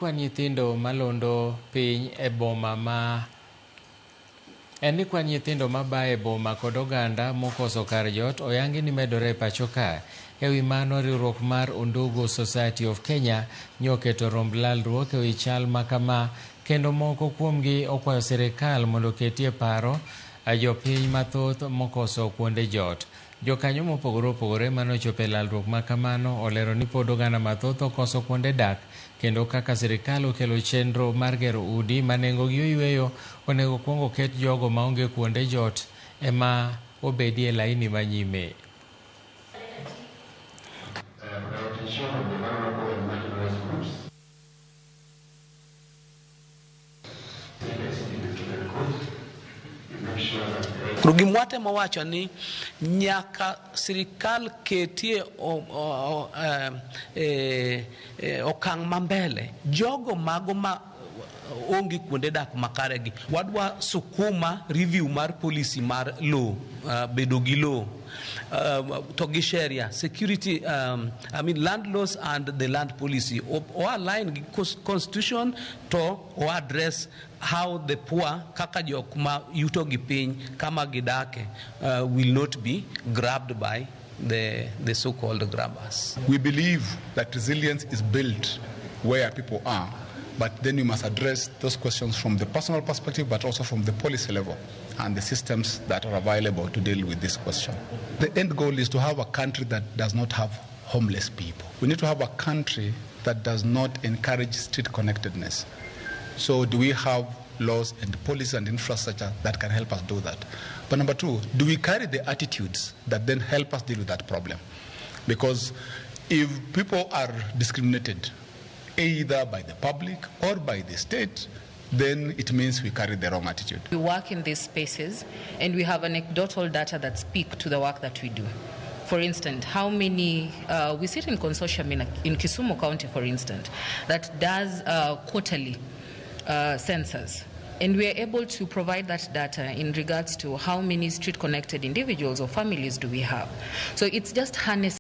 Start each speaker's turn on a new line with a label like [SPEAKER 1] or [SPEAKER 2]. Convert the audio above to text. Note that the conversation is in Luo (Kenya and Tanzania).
[SPEAKER 1] Kwan nyithindo malondo piny e boma ma en ni kwan nyithindo mabayo e boma kod oganda mokoso kar jot oyangi ni medore e pacho ka. Ewi mano, riwruok mar Undugu Society of Kenya nyoketo romb lalruok ewi chal ma kama, kendo moko kuomgi okwayo sirikal mondo oketie paro jopiny mathoth mokoso kuonde jot. Jokanyo mopogore opogore manochopo e lalruok ma kamano olero ni pod oganda mathoth okoso kuonde dak, kendo kaka sirikal okelo chenro mar gero udi ma nengogi oyweyo, onego kuong oket jogo maonge kuonde jot ema obedie e laini manyime.
[SPEAKER 2] Koro gima watemo wacho ni nyaka sirikal ketie okang' ma mbele jogo mago ma onge kuonde dak makare gi. Wadwa sukuma review mar policy mar lowo, bedo gi lowo, to gi sheria, security, I mean land laws and the land policy o align gi constitution to o address how the poor kaka jok ma yuto gi piny kama gidake will not be grabbed by the so-called grabbers.
[SPEAKER 3] We believe that resilience is built where people are, but then you must address those questions from the personal perspective, but also from the policy level and the systems that are available to deal with this question. The end goal is to have a country that does not have homeless people. We need to have a country that does not encourage street connectedness. So do we have laws and policies and infrastructure that can help us do that? But number two, do we carry the attitudes that then help us deal with that problem? Because if people are discriminated, either by the public or by the state, then it means we carry the wrong attitude.
[SPEAKER 4] We work in these spaces and we have anecdotal data that speak to the work that we do. For instance, how many, we sit in consortium in Kisumu County, for instance, that does quarterly census. And we are able to provide that data in regards to how many street-connected individuals or families do we have. So it's just harnessing